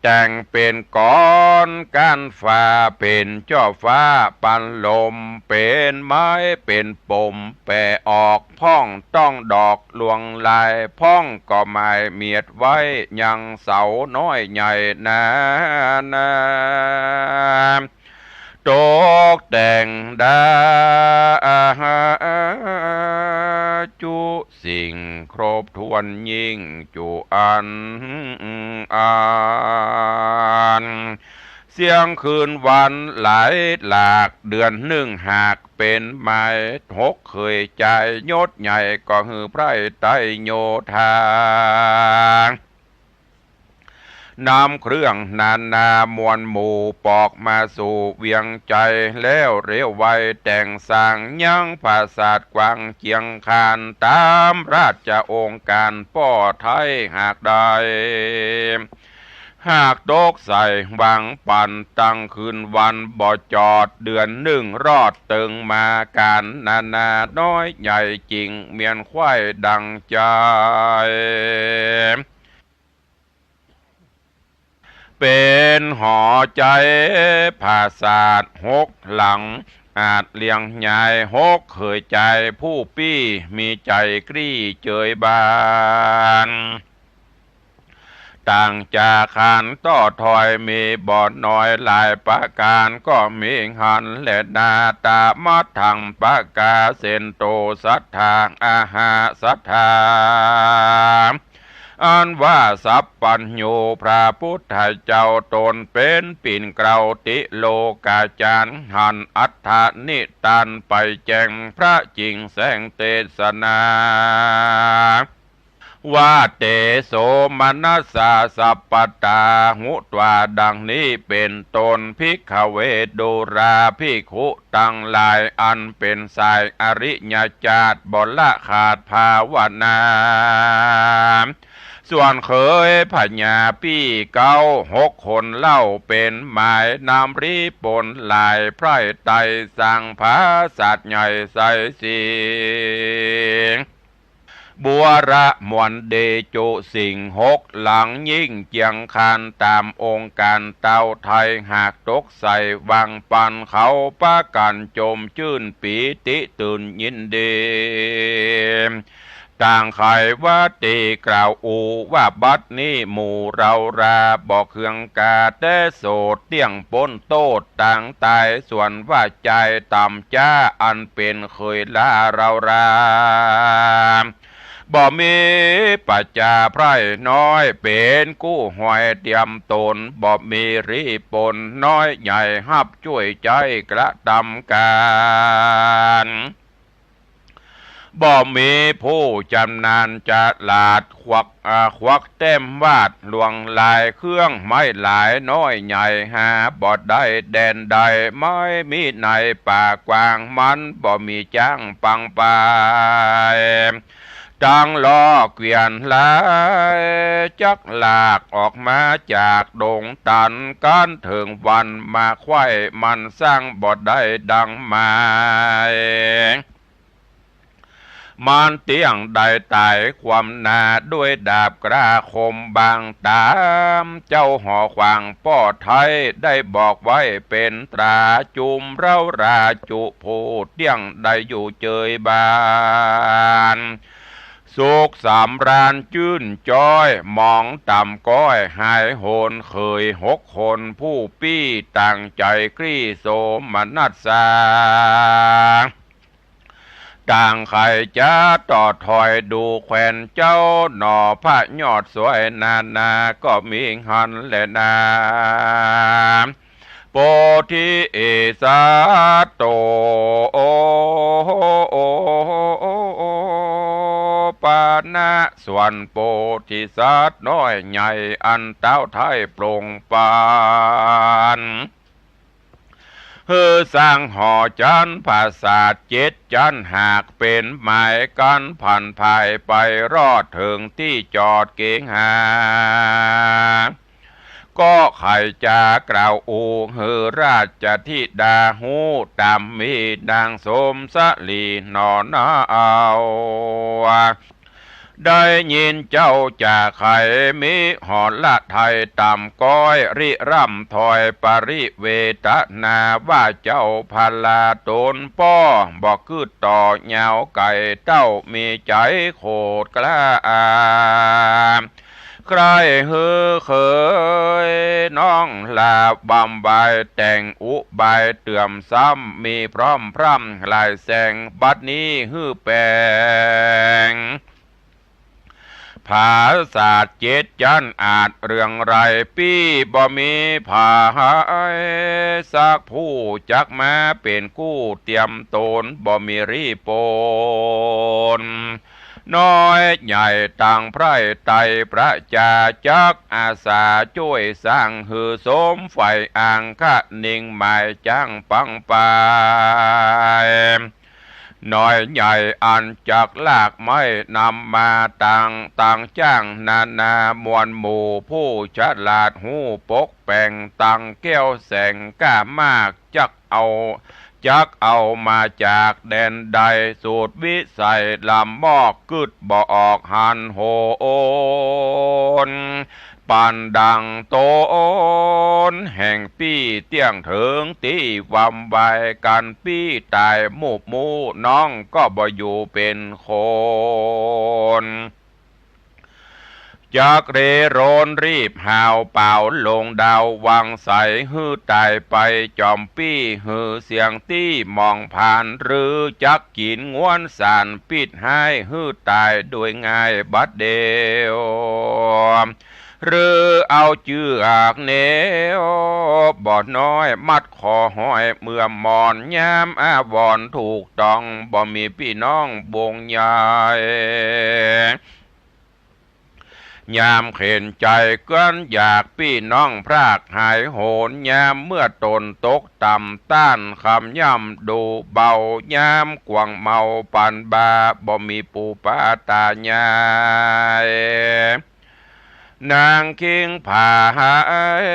แต่งเป๋นกรอนก้านฟ้า เป๋นจ้อฟ้าปันลม เป๋นไม้เป๋นปม แปะออกพ่องต้องดอกลวงลาย พ่องก็หมายเมียดไว้ยังเสาน้อยใหญ่นานา ตกแต่งดาจุสิ่งครบถ้วนยิ่งจุอันอัน เสี้ยงคืนวันหลายหลาก เดือนนึ่งหากเป๋นหมาย หกเขยจายยศใหญ่ ก็หื้อไพร่ใต้โยธา นำเครื่องนานามวลหมู่ ปอกมาสู่เวียงใจ๋ แล้วเร็วไวแต่งสร้างยังปราสาทกว้างเจียงคาน ต๋ามราชโองการป้อไท้หากได้ หากตกใส่หวังปัน ตั้งคืนวันบ่จอด เดือนนึ่งรอดเติงมา ก๋านนานาน้อยใหญ่จิ่งเมียนไขว่ดังใจ๋ เป๋นหอใจ๋ปราสาทหกหลัง อาจเลี้ยงใหญ่ หกเขยจายผู้ปี้ มีใจ๋กลี้เจยบาน ต่างจากคานต่อถอย มีบ่อน้อยหลายประก๋าน ก็มีหันแลนา ตามัทธังปะกาเสนโต สัทธา อาหาสัทธา อันว่าสัพพัญญูพระพุทธเจ้าตนเป๋นปิ่นเกล้าติโลกาจารย์ หันอัฏฐนิทานไปแจ้งพระจิ่งแสดงเตสนา ว่า เตโสมนัสสาสัพพตา หุตวา ดังนี้เป๋นต้น ภิกขเว ดูราภิกขุตังหลาย อันเป๋นสายอริยจาตรบ่ละขาดภาวนา ส่วนเขยพญาปี้เก๊าหกคนเล่า เป๋นหมายนำริปนหลาย ใผร่ไตรสังผาสัตว์ใหญ่ไสยสิงห์ บัวระมวลเดจุสิงห์หกหลัง ยิ่งเจียงคานต๋ามองค์ก๋านเต้าไทย หากตกใส่วังปันเขา ปะกั๋นจมจื้นปีติตื่นยินดี ต่างใค่ว่าตี้กล่าวอู้ว่า บัดนี้หมู่เฮาราบ่เคืองกา แต่โสดเตี้ยงป๊นโต้ษตางต๋าย ส่วนว่าจายต่ำจ๊า อันเป๋นเขยลาเฮารา บ่มีปัจจาใผร่น้อย เป๋นกู้หวยเตียมต๋น บ่มีริปนน้อยใหญ่ ฮับจ้วยใจ๊กระตำก๋าน บ่มีผู้จำนาญจาลาด ควัก อ่า ควักแต้มวาดลวงลาย เครื่องไม้หลายน้อยใหญ่ หาบ่ได้แดนใด ไม้มีในป่ากว้าง มันบ่มีจ๊างปังไป ตังล้อเกวียนหลาย จักลากออกมาจากดงตัน กั๋นเถิงวันมาไขว้ มันซังบ่ได้ดังหมาย มันเตี้ยงได้ต๋ายความหน้า ด้วยดาบกล้าคมบางต๋าม เจ้าหอขวางป้อไทย ได้บอกไว้เป๋นต๋รา จุมเฮาราจุผู้เตี้ยงได้อยู่เจยบาน สุขสำราญจื้นจ๊อย มองต่ำก้อยหายโหน เขยหกคนผู้ปี้ ต่างใจ๋กลี้โสมนัสสา ต่างใค่จะต่อถอยดูแควนเจ้า หน่อพระยอดสวยนานา ก็มีหั้นแลนา โพธิสัตว์โต ปานะ ส่วนโพธิสัตว์น้อยใหญ่ อันเต้าไทยปรงปัน หื้อสร้างหอจั๊นปราสาทเจ็ดจั๊น หากเป๋นหมายกั๋นผันผายไป รอดเถิงตี้จอดเก๋งหา ก็ใค่จะกล่าวอู้ หื้อราชธิดาฮู้ ต๋ามมีนางสมสลีหน่อนาเอา ได้ยินเจ้าจาใค่ มีหรไทยต่ำก้อย ริร่ำถอยปริเวทนา ว่าเจ้าพราต๋นป้อ บ่กึ๊ดต่อยาวไก๋ เต้ามีใจ๋โขดกล้า ใคร่หื้อเขยน้องลาบำบาย แต่งอุบายเตื่อมซ้ำ มีพร้อมพร่ำหลายแสง บัดนี้หื้อแป๋ง ผาสาทเจ็ดจั๊นอาจเรื่องไร ปี้บ่มีผาย สักผู้จักมาเป๋นกู้เตียมต๋น บ่มีรีปน น้อยใหญ่ต่างใผร่ไตรประจา จักอาสาจ้วยสร้างหื้อสมใฝ่อังคะ นิ่งหมายจั๊งปังไป น้อยใหญ่อันจักลากไม้นำมาตัง ตังจ้างนานาหมวลหมู่ ผู้ฉลาดฮู้ปกแป๋ง ตังแก้วแสงกล้ามาก จักเอา จักเอามาจากแดนใด สูตรวิสัยลามอก กึ๊ดบ่ออกหันโหน ปานดังต๋นแห่งปี้เตี้ยงเถิงตี้วำวายกั๋น ปี้ต๋ายมูบมู่ น้องก็บ่อยู่เป๋นคน จักเร่รนรีบหาวเป๋าลงดาววังใส หื้อต๋ายไปจ๋อมปี้ หื้อเสี้ยงตี้มองผ่าน หรือจักกิ๋นงวนสาร ปิดฮ้ายหื้อต๋ายโดยง่ายบัดเดี่ยว หรือเอาเจื้อกเหนียว บ่อน้อยมัดคอห้อยเมื่อมอน ยามอาวรณ์ถูกต้อง บ่มีปี้น้องวงใหญ่ ยามเข็ญใจ๋เกื้อนอยาก ปี้น้องพรากหายโหน ยามเมื่อต๋นตกต่ำ ต้านคำย่ำดูเบา ยามกวางเมาปันบา บ่มีปู่ป้าต๋ายาย นางคิงผาหาย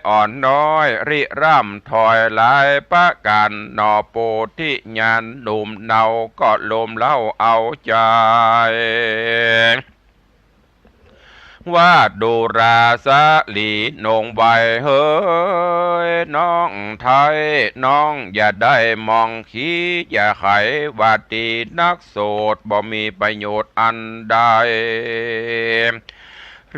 อ่อนน้อย ริร่ำถอยหลายประก๋าน หน่อโปธิญาณหนุ่มเนา ก็ลมเล้าเอาใจ๋ ว่าดูราสะหลีนงไว เฮยน้องไท้ น้องอย่าได้มองขี อย่าไขว่าตี๋นักโสด บ่มีประโยชน์อันใด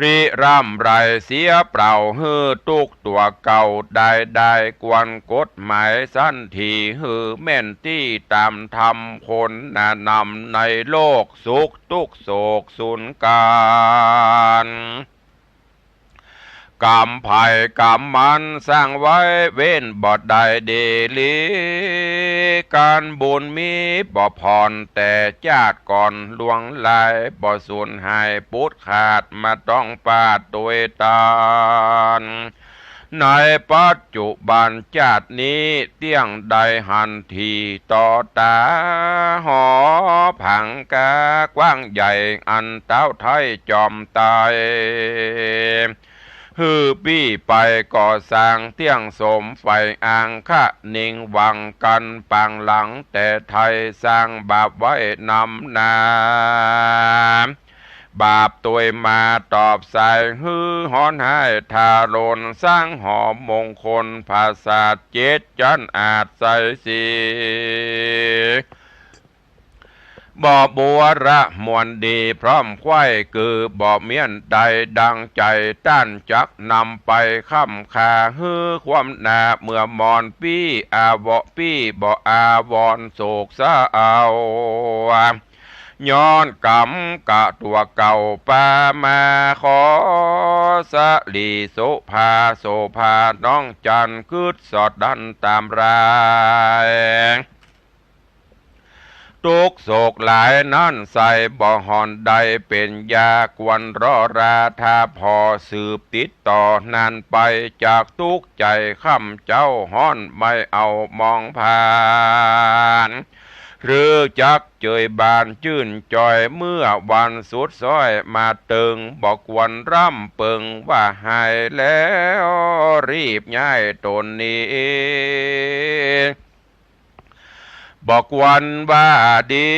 ริร่ำไรเสียเปล่า หื้อตุ๊กตั๋วเก่า ได้ได้ควรกฎหมายสันที หื้อแม่นตี้ต๋ามธรรม คนหน้านำในโลก สุขตุ๊กข์โศกสูญก๋าน ก๋รรมใผก๋รรมมันสร้างไว้ เว้นบ่ได้ดีหลี ก๋านบุญมีบ่ผ่อน แต่จาติก่อนล่วงหลาย บ่สูญหายปุดขาด มาต้องปาดตวยตาน ในปัจจุบันจาตินี้ เตี้ยงได้หันถี่ต่อต๋า หอผังกากว้างใหญ่ อันเต๊าไท้จอมไต หื้อปี้ไปก่อสร้างเตี้ยงสมใฝ่อ้าง คะนิงหวังกั๋นปางหลัง แต่ไท้สร้างบาปไว้นำหน้า บาปตวยมาตอบสาย หื้อฮ้อนฮ้ายทารุณ สร้างหอมงคลผาสาทเจ็ดจั๊นอาจใสสี บ่บัวระมวลดีพร้อมไขว้ กือบ่เมี้ยนใดดังใจ๋ ต้านจักนำไปค้ำค่า หื้อความหน้าเมื่อมอน ปี้อาวะปี้บ่อาวรณ์โศกเศร้า ย้อนก๋รรมกะตั๋วเก่าปามา ขอสะหลีโสภา โสภาน้องจันทร์ กึ๊ดสอดดั้นต๋ามราย ตุ๊กข์โศกหลายนั้นใส่ บ่ห่อนได้เป๋นยา ควรรอราถ้าผ่อ สืบติดต่อนั้นไป จักตุ๊กข์ใจ๋ค่ำเจ๊าฮ้อน ไม่เอามองผ่าน หรือจักเจยบานจื้นจอย เมื่อวันสุดซ้อยมาเติง บ่ควรร่ำเปิงว่าหายแล้ว รีบย้ายต๋นหนี บ่ควรว่าดี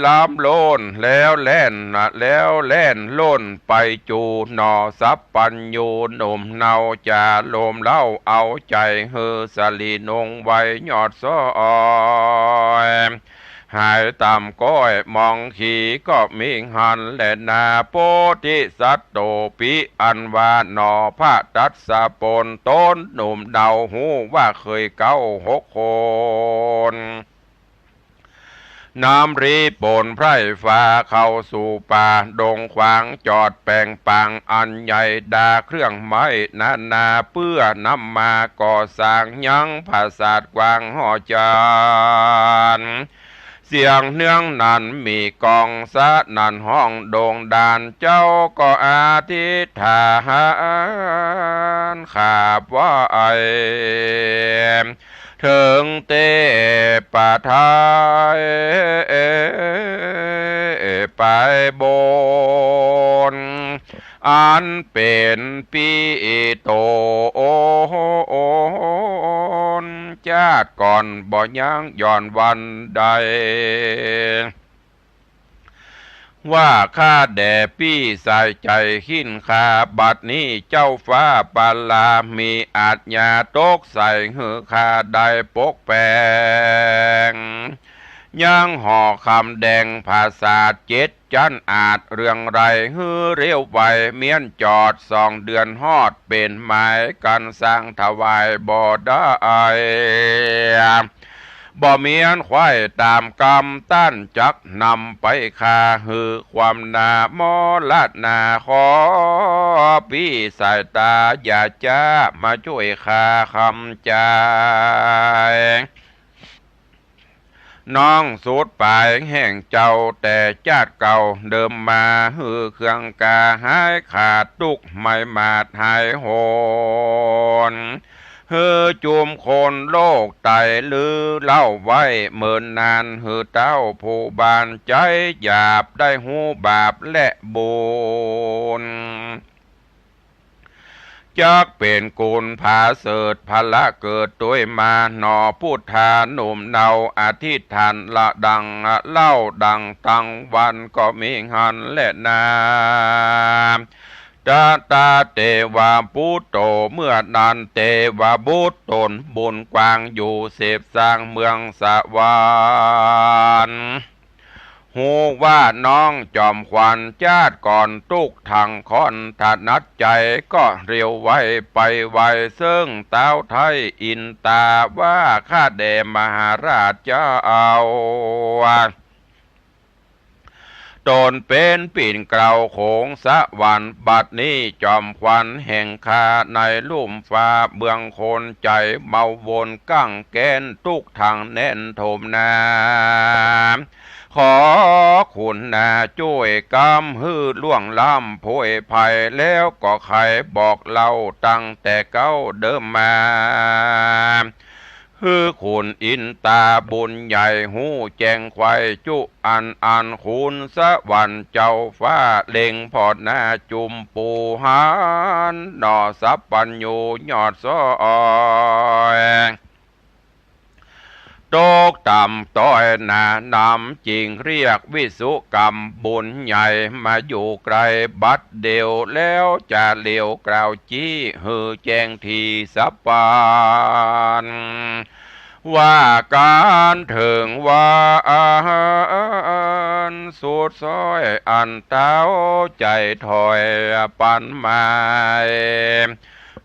ล้ำโลน แล้วแล่น แล้วแล่นโลนไปจู๋ หน่อสัพพัญญูหนุ่มเนา จ๋าลมเล้าเอาใจ๋ หื้อสะหลีนงไวยอดซ้อย หายต่ำก้อยมองขี ก็มีหันแลนา โพธิสัตโตปิ อันว่าหน่อพระตัสสะปน ต๋นหนุ่มเนาฮู้ว่าเกยเก๊าหกคน นำรีปนไพร่ฟ้าเข้าสู่ป่าดงขวาง จอดแป๋งปางอันใหญ่ ดาเครื่องไม้นานา เปื้อนำมาก่อสร้าง ยังผาสาทกว้างหอจันทร์ เสียงเนืองนั้นมีก้อง สนั่นห้องโด่งดาน เจ้าก็อธิษฐานขาบไหว้ เถิงเตปะไท้ไปบน อันเป๋นปี้โตน จาติก่อนบ่ยั้งย่อนวันใด ว่าข้าแด่ปี้สายใจ๋ขิ้นข้า บัดนี้เจ้าฟ้าปาลา มีอาชญาตกใส่ หื้อข้าได้ปกแป๋ง ยังห่อคำแดงผาสาทเจ็ดจั๊นอาจเรืองไรง หื้อเร็วไวเมี้ยนจอดสองเดือนฮอด เป๋นหมายกั๋นสร้างถวายบ่ได้ บ่เมี้ยนใค่ต๋ามกำ ต้านจักนำไปฆ่า หื้อความหน้ามรณา ขอปี้สายต๋าอย่าจ๊า มาจ้วยข้าคำใจ๋ น้องสูดป๋ายแห่งเจ้าแต่จาติเก่าเดิมมา หื้อเคืองก๋าหายขาด ตุ๊กข์ไหม้หมาดหายโหน หื้อจุมคนโลกไตลือเล่าไว้เมินนาน หื้อเต้าผู้บานใจ๋หยาบได้ฮู้บาปและบุญ จักเป๋นกุลผาเสริฐพละเกิดตวยมา หน่อปุทธาหนุ่มเนา อธิษฐานละดังเล่าดังตังวันก็มีหั้นแลนา ตะตะเตวะปุตโต เมื่อนั้นเตวะบุตรต๋นบุญกว้างอยู่เสพสร้างเมืองสวรรค์ ฮู้ว่าน้องจอมขวัญจาติก่อนตุ๊กข์ทั้งข้อน ถนัดใจ๋ก็เร็วไวไปไว เซิ่งต๊าวไท้อินตา ว่าข้าแด่มหาราชเจ้า ต๋นเป๋นปิ่นเกล้าของสวรรค์ บัดนี้จอมขวัญแห่งข้าในลุ่มฟ้าเมืองคน ใจ๋เมาวนกังแก้นตุ๊กข์ทั้งแน่นโถมนา ขอขุนนาจ้วยกำหื้อล่วงล้ำโผยภัย แล้วก็ใค่บอกเล่าตั้งแต่เก๊าเดิมมา หื้อขุนอินตาบุญใหญ่ฮู้แจ้งไขว่จุอันอัน ขุนสวรรค์เจ้าฟ้าเล็งผ่อหน้าจุมปูหัน หน่อสัพพัญญูยอดซ้อย ตกต่ำต้อยหนานำ จึงเรียกวิสุกรรมบุญใหญ่ มาอยู่ใกล้บัดเดี่ยว แล้วจะเหลียวกล่าวจี้ หื้อแจ้งทีสัพพัน ว่าก๋านเถิงวันสุดซ้อย อันเต้าใจ๋ถอยปันหมาย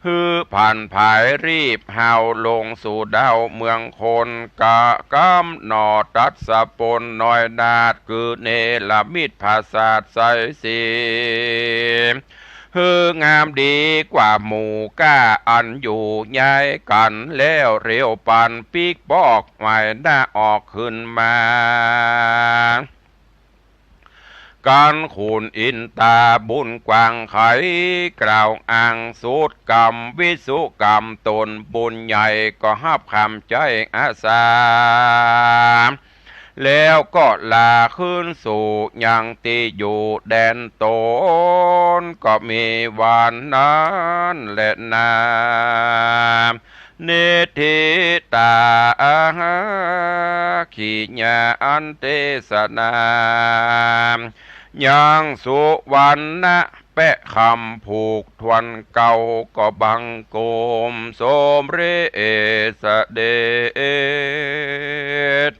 หื้อผันผายรีบฮาวลงสู่เด้าเมืองคน กะกำหนอตัดสะปนน้อยนาฏ คือเนรมิตผาสาทใสศรี หื้องามดีกว่าหมู่ก้า อันอยู่ย้ายกั๋นแล้ว เร็วปันปิ๊กปอกหมายหน้าออกขึ้นมา กั๋นขุนอินตาบุญกว้างไข กล่าวอ้างสุดกำวิสุกรรมต๋นบุญใหญ่ ก็ฮับคำใจ๊อาสา แล้วก็ลาคืนสู่ยังตี้อยู่แดนต๋น ก็มีวันนั้นแลนา นิทธิตา ขิญาอันเตสนา ยังสุวรรณะแปะคำผูกทวนเก่า ก็บังคมสมเร็จเสด็จ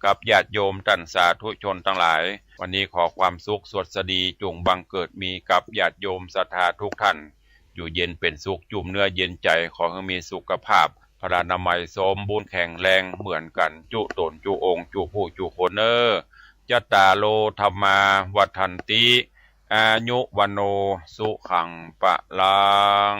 กับญาติโยมต้านสาธุชนตังหลาย วันนี้ขอความสุขสวัสดีจุ่งบังเกิดมีกับญาติโยมศรัทธาทุกท่าน อยู่เย็นเป๋นสุข จุ่มเนื้อเย็นใจ๋ ขอหื้อมีสุขภาพพลานามัยสมบูรณ์แข็งแรงเหมือนกั๋นจุ๊ต๋นจุ๊องค์จุ๊ผู้จุ๊คนเน่อ จัตตาโร ธัมมา วัฑฒันติ อายุ วัณโณ สุขัง พลัง